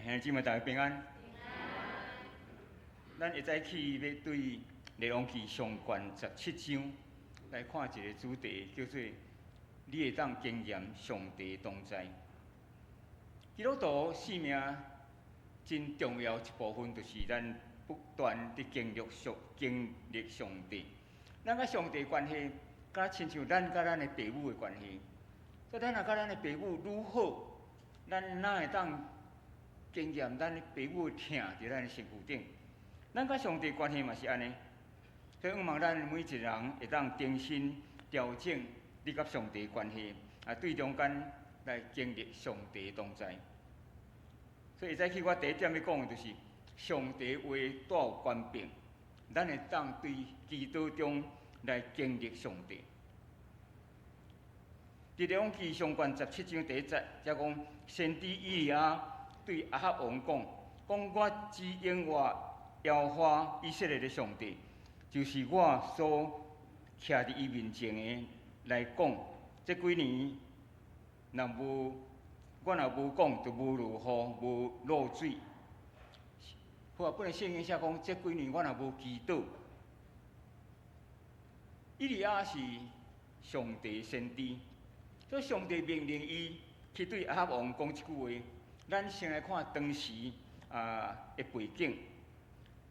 兄弟姊妹大家平安。咱一早起欲對列王紀上卷十七章來看一個主題，叫做你會當經驗上帝同在。基督徒生命真重要一部分，就是咱不斷佇經歷上帝。咱佮上帝關係，敢親像咱佮咱的爸母的關係。所以咱若佮咱的爸母愈好，咱哪會當經驗咱的爸母的疼佇咱的身軀頂？咱佮上帝關係嘛是按呢。所以向望咱每一個人會當重新調整你佮上帝關係，啊，對中間來經歷上帝同在。所以一早起我第一點欲講的就是上帝話帶有權柄，咱會當對祈禱中來經歷上帝。佇列王紀上卷十七章第一節，才講先知以利亞對亞哈王講：講我只永活耶和華以色列的上帝，就是我所徛佇伊面前的來講，這幾年若無我若無講，就無落雨，無落水。和合本的聖經寫講，這幾年我若無祈禱。以利亞是上帝先知，所以上帝命令伊去對亞哈王講這句話。咱先來看當時的背景。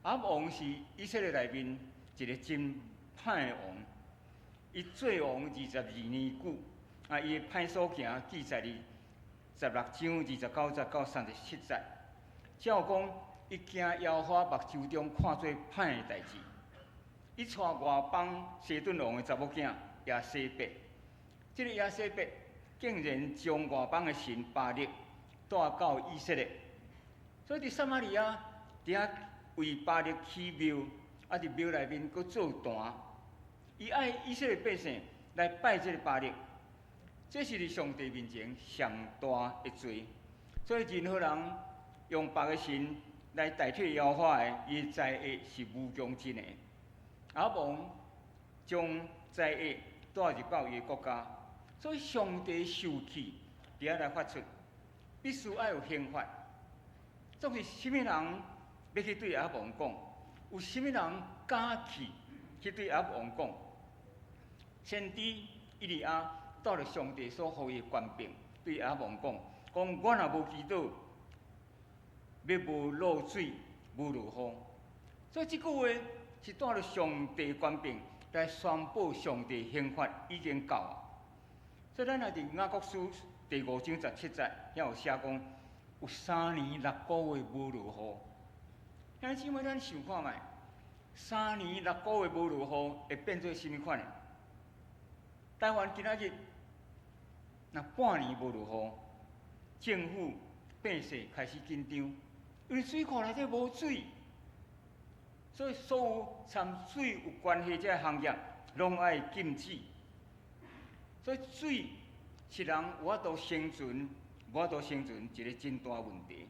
亞哈王是以色列內面一個真歹的王，伊做王22年久，啊，伊的歹所行記載佇16章29節到37節。照講，伊行耶和華目睭中看做歹的代誌。伊娶外邦西頓王的查某囝耶洗別，這個耶洗別竟然將外邦的神巴力帶到以色列，所以佇撒瑪利亞佇遐為巴力起廟，啊，佇廟內面閣做壇，伊愛以色列百姓來拜這個巴力，這是佇上帝面前上大的罪。所以任何人用別个神來代替耶和華的，伊的災厄是無窮盡的。亞哈王將災厄帶入到伊的國家，所以上帝受氣佇遐來發出，必須愛有刑罰。總是啥物人欲去對亞哈王講？有啥物人敢去對亞哈王講？先知以利亞帶著上帝所予伊的權柄，對亞哈王講：講我若無祈禱，欲無落水，無落雨。所以這句話是帶著上帝權柄來宣布上帝刑罰已經到啊！所以咱若佇雅各書第五章十七節，遐有寫講，有3年6個月無落雨。兄弟姊妹，咱想看覓？三年六個月無落雨，會變做啥物款的？台灣今仔日若半年無落雨，政府百姓開始緊張，因為水庫內底無水，所以所有參水有關係這个行業，攏愛禁止。所以水是人有法度生存、無法度生存一個真大問題。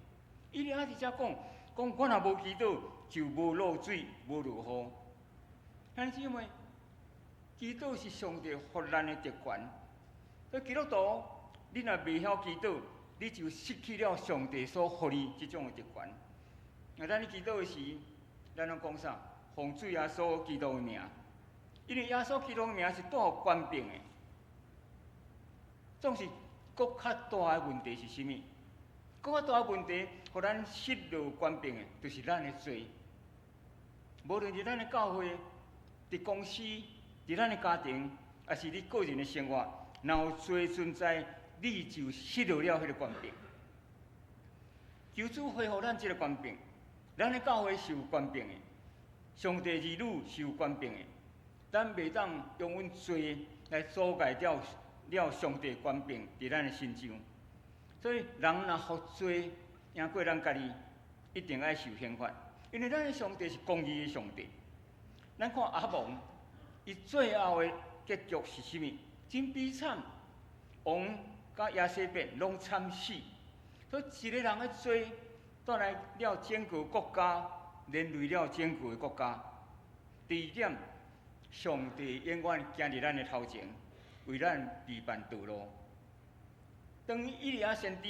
以利亞佇遮講，講我若無祈禱，就無落水、無落雨。兄弟姊妹，祈禱是上帝予咱的特權。所以基督徒，你若袂曉祈禱，你就失去了上帝所予你這種的特權。啊，咱咧祈禱的時，咱攏講啥？奉主耶穌基督的名，因為耶穌基督的名是帶有權柄的。總是閣較大的問題是啥物？閣較大的問題，予咱失落權柄的，就是咱的罪。無論佇咱的教會、佇公司、佇咱的家庭，抑是你個人的生活，若有罪存在，你就失落了彼个權柄。求主恢復咱這个權柄，咱的教會是有權柄的，上帝兒女是有權柄的，咱袂當用阮罪來阻礙掉了上帝權柄佇咱的身上。所以，人若予罪贏過咱家己，一定愛受刑罰，因為咱的上帝是公義的上帝。咱看亞哈王，伊最後的結局是啥物？真悲慘，王佮耶洗別攏慘死。所以，一個人的罪帶來了整個國家，連累了整個的國家。第二點，上帝永遠行佇咱的頭前，為咱預辦道路。當以利亞先知，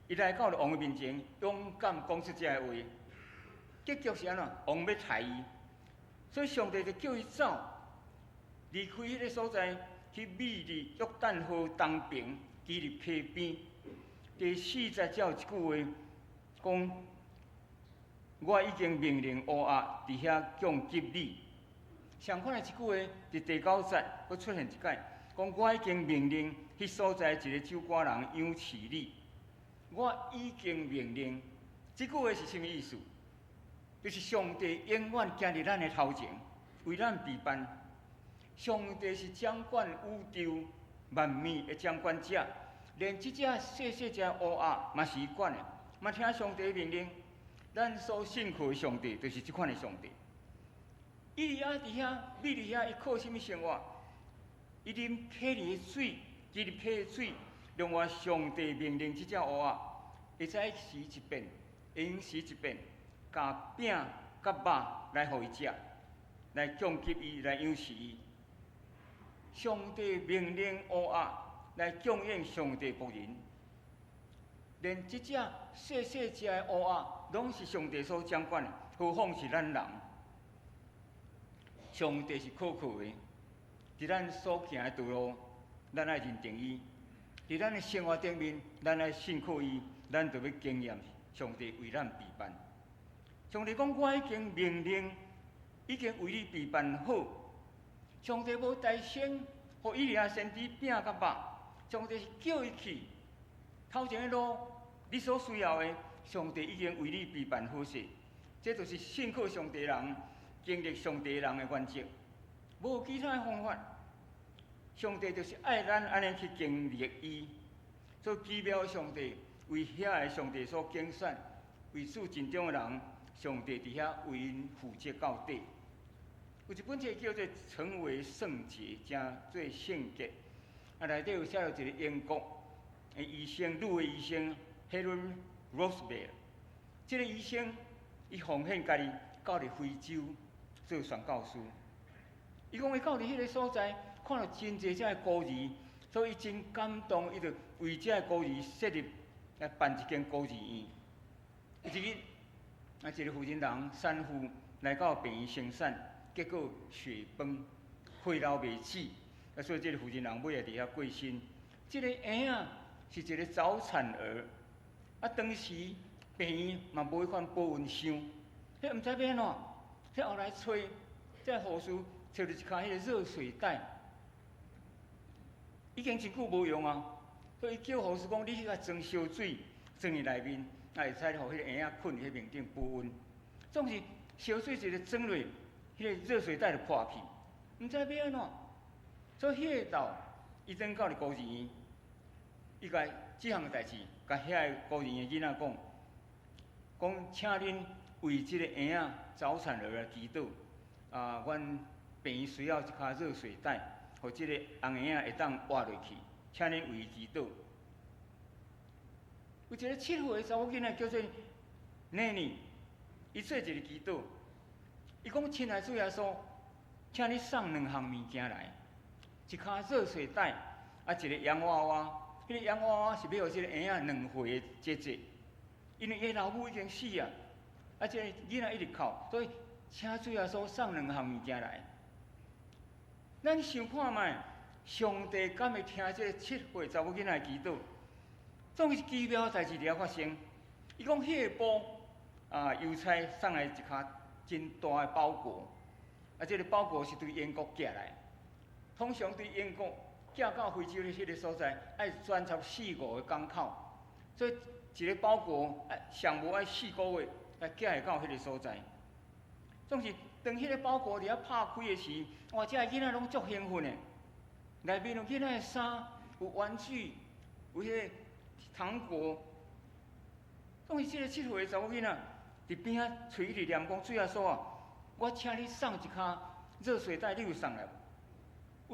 伊伊來到了王的面前，勇敢講出這个話。結局是按怎？王欲刣伊，所以上帝就叫伊走，離開彼个所在，去覕佇約旦河東爿，基立溪邊。第四節才有一句話講：我已經命令烏鴉佇遐供給你。相款的一句話，佇第九節閣出現一擺，講我已經命令彼所在一个酒矸人養飼你。我已經命令，這句話是啥物意思？就是上帝永遠行佇咱的頭前，為咱備辦。上帝是掌管宇宙萬物的掌管者，連這隻細細隻烏鴉嘛是伊管的，嘛聽上帝命令。咱所信靠的上帝就是這款的上帝。以利亞佇遐，覕佇遐，伊靠啥物生活？伊啉溪裡的水，基立溪的水，另外上帝命令這隻烏鴉，會使時一遍，會用時一遍，共餅佮肉來予伊食，來供給伊，來養飼伊。上帝命令烏鴉來供應上帝僕人，連這隻細細隻的烏鴉，攏是上帝所掌管的，何況是咱人？上帝是可靠的，佇咱所行的道路，咱愛認定伊；佇咱的生活頂面，咱愛信靠伊，咱就欲經驗上帝為咱備辦。上帝講：我已經命令，已經為你備辦好。上帝無代先，予以利亞先知餅佮肉，上帝是叫伊去頭前的路，你所需要的，上帝已經為你備辦好勢。這就是信靠上帝人，經歷上帝人的原則，無其他的方法。上帝就是愛咱按呢去經歷伊，所以奇妙的上帝為遐个上帝所揀選，為主盡忠的人，上帝佇遐為𪜶負責到底。有一本冊叫做《成為聖潔》，成做聖潔。啊，內底有寫著一个英國的醫生，女的醫生 Helen Roseveare。這个醫生伊奉獻家己到佇非洲做宣教師。伊講伊到佇彼个所在，看著真濟遮个孤兒，所以伊真感動，伊就為遮个孤兒設立來辦一間孤兒院。有一日，啊，一个婦人人產婦來到病院生產，結果血崩，血流袂止，啊，所以這个婦人人尾仔佇遐過身。這个嬰仔是一个早產兒，啊，當時病院嘛無彼款保溫箱，彼毋知欲按怎，彼後來揣，這護士揣著一跤彼个熱水袋，已經真久無用啊，所以伊叫護士講：你去共裝燒水，裝佇內面，啊會使予彼个嬰仔睏佇彼面頂保溫。總是燒水一个裝落，彼个熱水袋就破去，毋知欲按怎。所以彼个晝，伊轉到佇孤兒院，伊共這項代誌，共遐个孤兒院的囡仔講，講請恁為這个嬰仔早產兒來祈禱。啊，阮病院需要一跤熱水袋，予這個紅嬰仔會當活落去，請恁為伊祈禱。有一个7歲的查某囡仔叫做妮妮，伊做一个祈禱，伊講：親愛主耶穌，請你送兩項物件來，一跤熱水袋，啊，一个洋娃娃。彼个洋娃娃是欲予這个嬰仔2歲的姐姐，因為伊老母已經死啊，啊，這个囡仔一直哭，所以請主耶穌送兩項物件來。咱想看覓，上帝敢會聽這個7歲查某囡仔的祈禱？總是奇妙代誌佇遐發生。伊講彼下晡啊，郵差送來一跤真大的包裹，啊，這个包裹是對英國寄來，通常對英國寄到非洲的彼个所在，愛轉差四五个港口，所以一个包裹愛上無愛4個月才寄會到彼个所在。總是當彼个包裹佇遐拍開的時，哇！遮个囡仔攏足興奮的，內面有囡仔的衫，有玩具，有彼个糖果。總是這个7歲的查某囡仔佇邊仔喙一直念講：主耶穌啊，我請你送一跤熱水袋，你有送來無？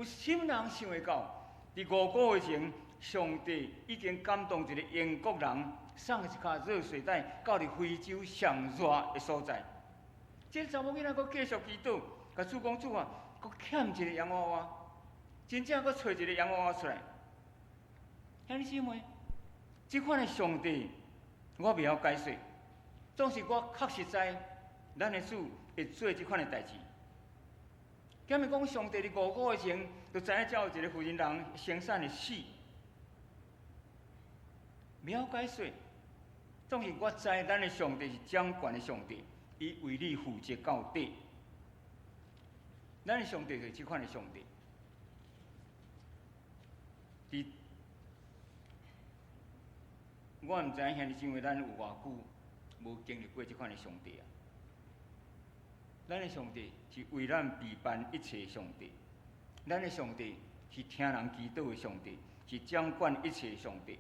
有啥物人想會到，佇5個月前，上帝已經感動一个英國人送一跤熱水袋到佇非洲上熱的所在。這個查某囡仔閣繼續祈禱，共主講：主啊，閣欠一个洋娃娃，真正閣揣一个洋娃娃出來。兄弟姊妹，這款的上帝我袂曉解說，總是我確實知，咱的主會做這款的代誌。敢會講上帝佇5個月前就知影遮有一個婦人人生產會死，袂曉解說，總是我知咱的上帝是掌權的上帝，伊為你負責到底。咱的上帝就是這款的上帝。佇我毋知影兄弟姊妹咱有偌久無經歷過這款的上帝啊！咱的上帝是為咱備辦一切的上帝，咱的上帝是聽人祈禱的上帝，是掌管一切的上帝。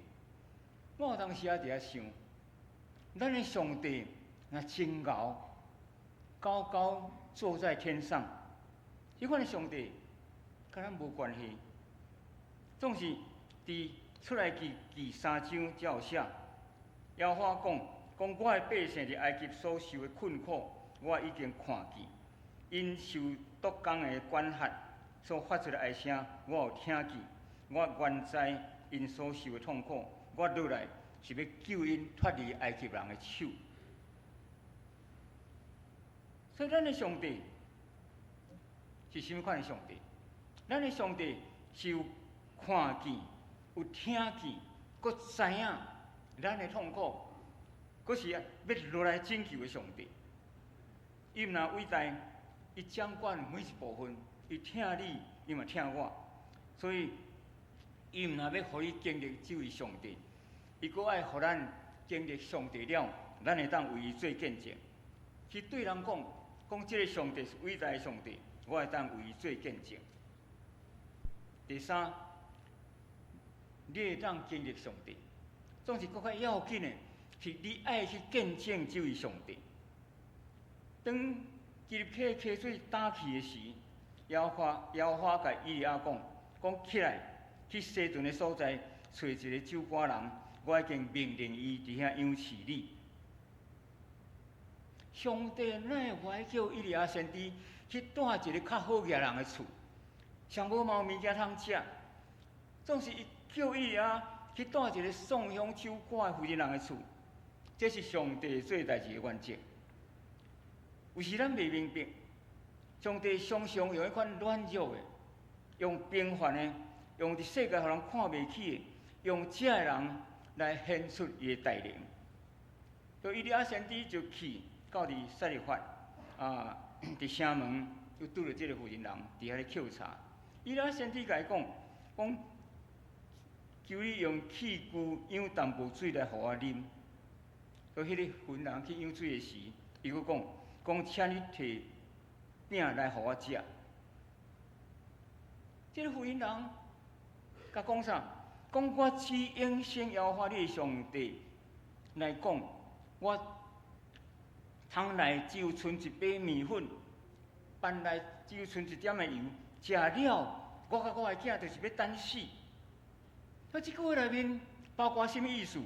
我有當時仔佇遐想，咱的上帝若真𠢕，高高坐在天上，這款的上帝佮咱無關係，總是佇出埃及記三章才有寫，耶和華講，講我的百姓佇埃及所受的困苦，我已經看見，𪜶受督工的管轄所發出的哀聲，我有聽見，我原知𪜶所受的痛苦，我落來是欲救𪜶脫離埃及人的手。所以咱的上帝是啥物款的上帝？咱的上帝是有看見、有聽見、閣知影咱的痛苦，閣是欲落來拯救的上帝。伊毋但偉大，伊掌管每一部分，伊疼你，伊嘛疼我，所以伊毋但欲予你經歷這位上帝，伊閣愛予咱經歷上帝了，咱會當為伊做見證，去對人講，講這个上帝是偉大的上帝，我會當為伊做見證。第三，你會當經歷上帝，總是閣較要緊的，是你愛去見證這位上帝。當基立溪溪水乾去的時，耶和華共以利亞講：講起來，去西頓的所在，揣一个酒罈人，我已經命令伊佇遐仰視你。上帝哪會叫以利亞先知去蹛一个較好額人的厝，上無嘛有物件通食，總是伊叫以利亞去蹛一个送香酒罈的婦人人的厝，這是上帝做代誌的原則。有時咱袂明白，上帝常常用彼款軟弱的、用平凡的、用佇世界予人看袂起的、用這个人來顯出伊的大能。就以利亞先知就去到佇撒勒法啊，佇城門就拄著這个婦人人佇遐咧抾柴。以利亞先知共伊講，講求你用器具舀淡薄水來予我啉。到彼个婦人去舀水的時，伊閣講，講請你提餅來予我食。這个婦人人共講啥？講我指永生耶和華你的上帝來講，我桶內只有賰一把麵粉，筏內只有賰一點的油，食了，我佮我的囝就是欲等死。那這句話內面包括啥物意思？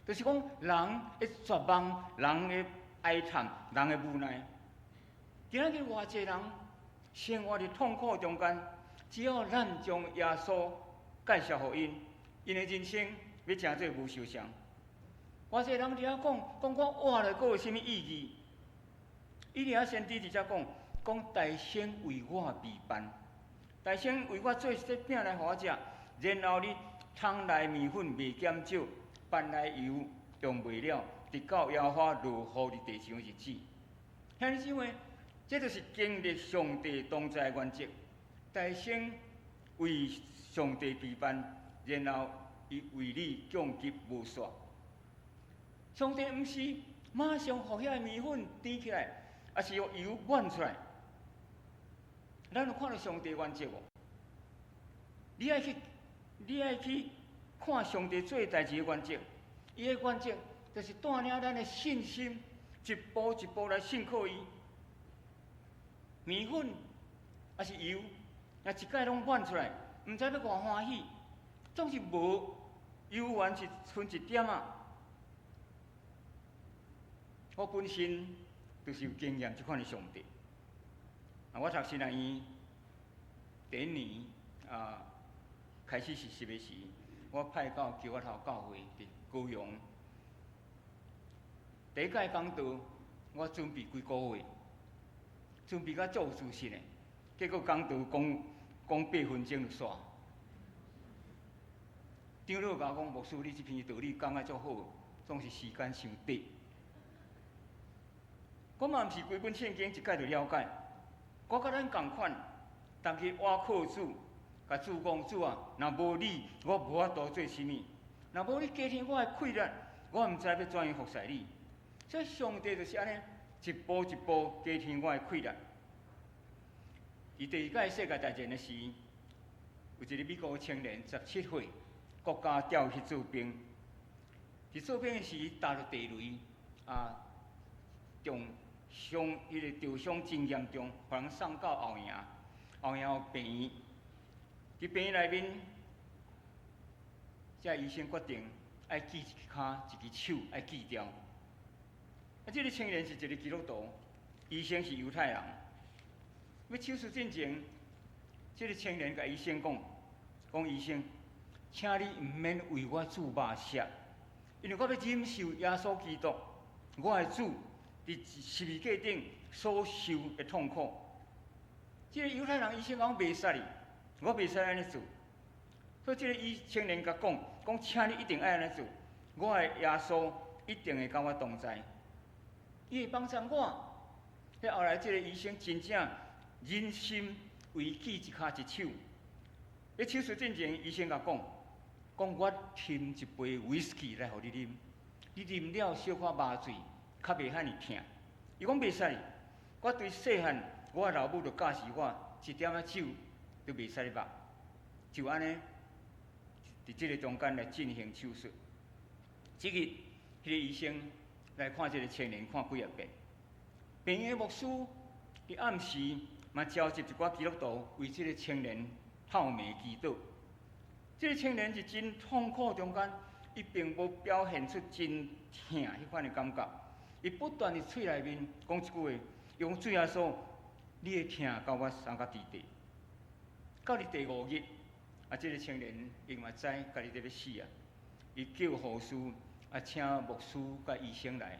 就是講人的絕望，人的哀嘆，人的無奈。今仔日偌濟人生活佇痛苦中間，只要咱將耶穌介紹予𪜶，𪜶的人生欲成做無相像。偌濟人佇遐講，講我活咧閣有啥物意義？以利亞先知佇遮講，講大先為我備辦，大先為我做一塊餅來予我食，然後你桶內麵粉袂減少，筏內油用袂了，直到耶和華落雨佇地上的日子。兄弟姊妹，這就是經歷上帝同在的原則。大先為上帝備辦，然後伊為你供給無煞。上帝毋是馬上予遐个麵粉甜起來，抑是予油滿出來。咱有看著上帝原則無？你愛去看上帝做代誌的原則。伊的原則就是帶領咱的信心，一步一步來信靠伊。麵粉抑是油，若一擺攏滿出來，毋知欲偌歡喜，總是無猶原是賰一點仔。我本身就是有經驗這款的上帝。啊，我讀神學院第一年啊，開始實習的時，我派到橋仔頭教會佇高雄。第一擺講道，我準備幾個月，準備甲足有自信的，結果講道講講8分鐘就煞。長老共我講，牧師，你這篇道理講啊足好，總是時間傷短。我嘛毋是規本聖經一擺就了解，我佮咱仝款，逐日倚靠主，共主講，主啊，若無你，我無法度做啥物；若無你加添我的氣力，我毋知欲怎樣服侍你。所以上帝就是按呢，一步一步加添我的氣力。佇第二擺世界大戰的時，有一個美國青年17歲，國家調去做兵。佇做兵時，踏著地雷啊，重傷，彼個著傷真嚴重，予人送到後營，後營有病院。佇病院內面，這醫生決定愛鋸一支跤、一支手愛鋸掉。啊，這個青年是一個基督徒，醫生是猶太人。欲手術進前，這個青年共醫生講：講醫生，請你毋免為我注馬殺，因為我欲忍受耶穌基督，我的主佇十字架頂所受的痛苦。這個猶太人醫生講袂使哩，我袂使按呢做。所以這個醫青年共講，講請你一定愛按呢做，我的耶穌一定會佮我同在，伊會幫助我。彼後來這個醫生真正忍心為伊鋸一跤一手。佇手術進前，醫生共講，講我斟一杯威士忌來予你啉，你啉了小可麻醉，較袂遐爾疼。伊講袂使，我對細漢，我老母就教示我，一點仔酒都袂使捌。就按呢，佇這個中間來進行手術。這日，彼個醫生來看這個青年，看幾仔遍。病院牧師佇暗時嘛召集一寡基督徒為這個青年透暝祈禱。這個青年佇真痛苦中間，伊並無表現出真疼彼款的感覺。伊不斷佇喙內面講一句話，伊講主耶穌，你的疼共我相佮佇地。到佇第五日，啊，這個青年伊嘛知家己欲死啊，伊叫護士啊，請牧師佮醫生來。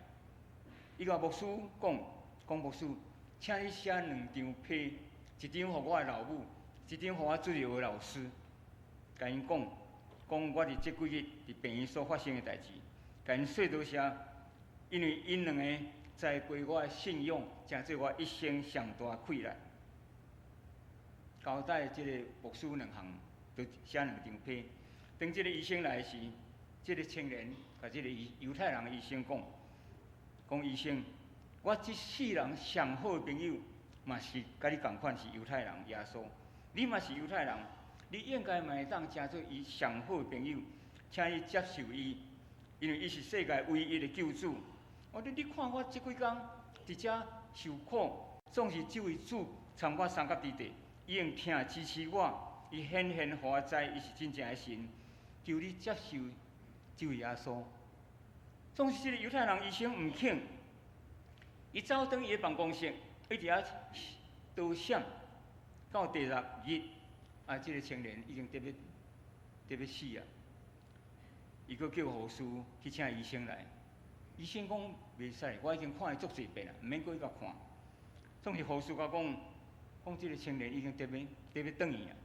伊共牧師講，講牧師，請你寫兩張批，一張予我的老母，一張予我主日學老師。共𪜶講，講我佇這幾日佇病院所發生的代誌，共𪜶說多謝，因為𪜶兩个栽培我的信仰，成做我一生上大氣力。交代這個牧師兩項，都寫兩張批。當這個醫生來時，這個青年共這個猶太人醫生講，講醫生，我這世人上好的朋友，嘛是佮你仝款是猶太人耶穌，你嘛是猶太人，你應該嘛會當成做伊上好的朋友，請你接受伊，因為伊是世界唯一的救主。我你你看我這幾工佇遮受苦，總是這位主參我相佮佇地，伊用疼支持我，伊顯現予我知伊是真正的神，求你接受這位耶穌。總是這個猶太人醫生毋肯，伊走轉伊的辦公室，一直遐多想，到第六日，啊，這個青年已經得欲死啊！伊閣叫護士去請醫生來，醫生講袂使，我已經看伊足濟遍啊，毋免閣去共看。總是護士共講，講這個青年已經得欲轉去啊！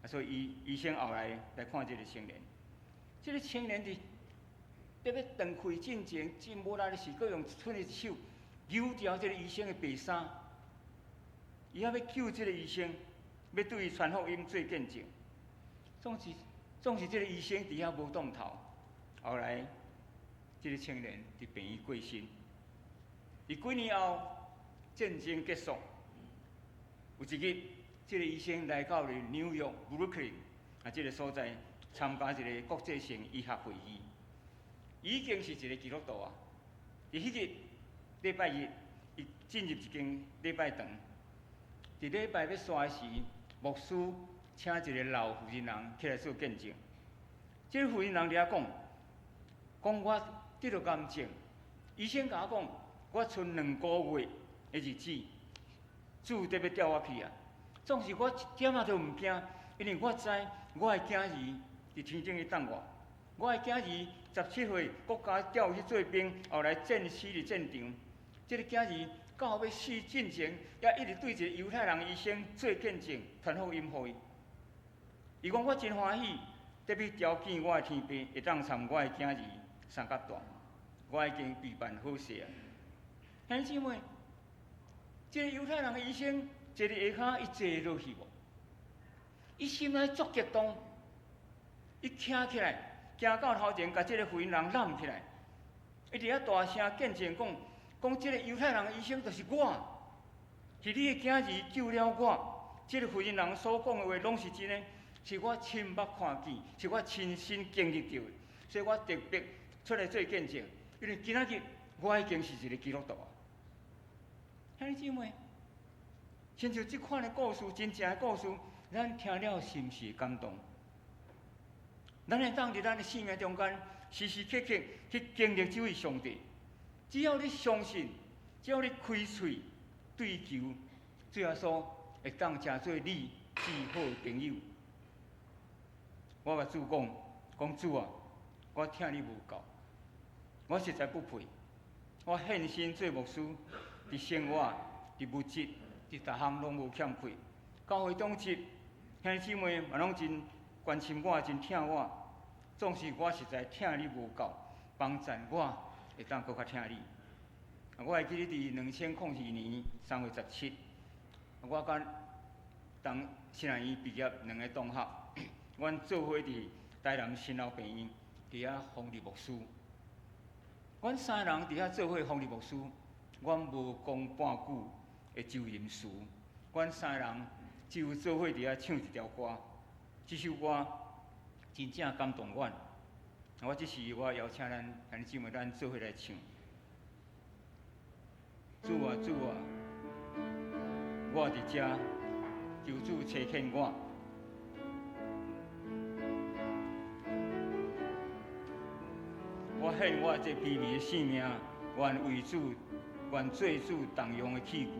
啊，所以醫生後來來看這個青年，這個青年佇得欲斷氣進前，真無力的時，閣用賰的手搝牢這個醫生的白衫，伊猶欲救這個醫生，欲對伊傳福音做見證。總是這個醫生佇遐無動頭。後來，這個青年佇病院過身。佇幾年後，戰爭結束，有一日，這個醫生來到了紐約布魯克林啊，這個所在參加一個國際性醫學會議。已經是一個基督徒啊！佇彼日禮拜日，伊進入一間禮拜堂。佇禮拜欲煞時，牧師請一個老婦人人起來做見證。這個婦人人佇遐講，講我得著癌症，醫生共我講，我賰2個月的日子，主得欲調我去啊！總是我一點仔都毋驚，因為我知我的囝兒佇天頂咧等我，我的囝兒17歲國家調去做兵，後來戰死佇戰場。這个囝兒到欲死進前，也一直對一个猶太人醫生做見證，傳福音予伊。伊講我真歡喜，特別調見我的天父，會當參我的囝兒相佮大，我已經備辦好勢啊。兄弟姊妹，這个猶太人的醫生坐佇下跤，伊坐落去無？伊心內足激動，伊徛起來，行到頭前，共這个婦人攬起來，伊佇遐大聲見證講：講這个猶太人的醫生就是我，是你的囝兒救了我。這个婦人人所講的話攏是真的，是我親目看見，是我親身經歷著的，所以我特別出來做見證。因為今仔日我已經是一个基督徒啊。兄弟姊妹，親像這款的故事，真正的故事，咱聽了是毋是會感動？咱會當佇咱的生命中間，時時刻刻去經歷這位上帝。只要你相信，只要你開喙對求，主耶穌會當成做你至好的朋友。我共主講，講主啊，我疼你無夠，我實在不配。我獻身做牧師，佇生活、佇物質、佇逐項攏無欠缺。教會長執兄弟姊妹嘛攏真關心我，真疼我。總是我實在疼你無夠，幫贊我會當閣較疼你。我會記得佇2002年3月17，我佮同新南醫畢業兩个同學，阮做伙佇台南新老病院佇遐服務牧師。阮三个人佇遐做伙服務牧師，阮無講半句的周吟詞。阮三個人只有做伙佇遐唱一條歌，這首歌真正感動阮。我這時我邀請咱兄弟姊妹，咱做伙來唱。主啊主啊，我佇遮，求主差遣我。我獻我這卑微的性命，願為主，願做主重用的器具。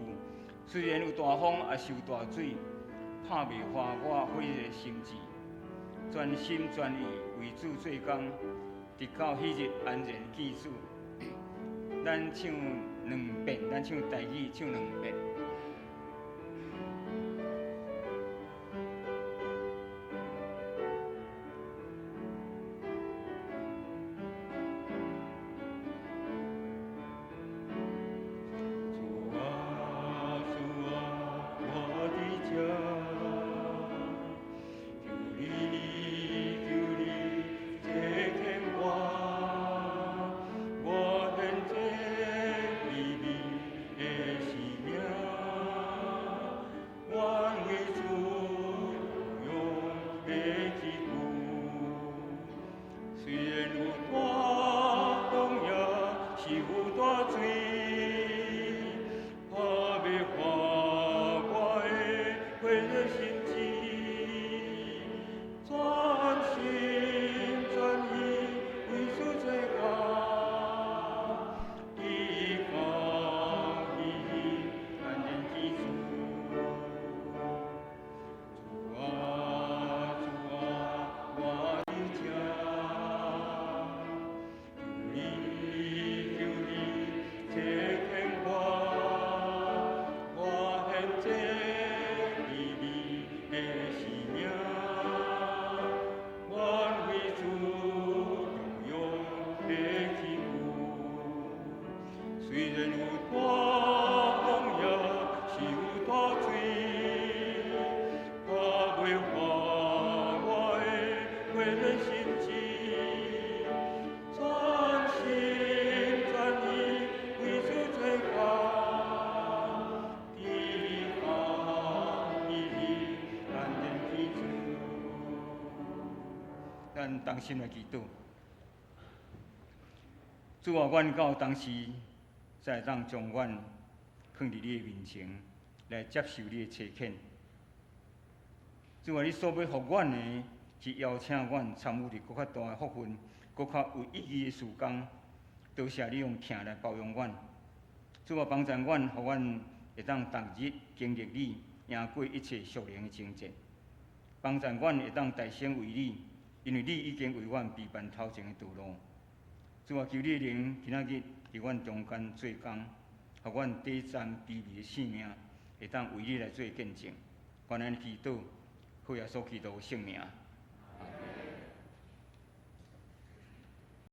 雖然有大風，也受大水，拍袂破我火熱的心志。全心全意為主做工，直到彼日安然見主。咱唱兩遍，咱唱台語唱兩遍。主啊，主啊，我佇遮，求你，求你差遣我，我獻這卑微的生命，願為主用的器具。雖然有大風，也是有大水，拍袂破我的火熱心志，全心全意為主做工，直到彼日安然見主。主啊，主啊，我佇遮，求你，求你差遣我，我獻這卑微的生命，願為主重用的器具。雖然有大風，也是有大水，拍袂破我的火熱心志，全心全意為主做工，直到彼日安然見主。咱同心來祈禱。主啊，阮到當時才會當將阮囥佇你的面前，來接受你的差遣。主啊，你所欲予阮的，是邀請阮參與佇閣較大的福分、閣較有意義的事工。多謝你用疼來包容阮。主啊，幫助阮，予阮會當逐日經歷你，贏過一切屬靈的爭戰。幫助阮會當大聲為你，因為你已經為阮備辦頭前的道路。主啊，求你靈今仔日佇阮中間做工，予阮短暫卑微的性命會當為你來做見證。阮按呢祈禱，奉耶穌基督聖名。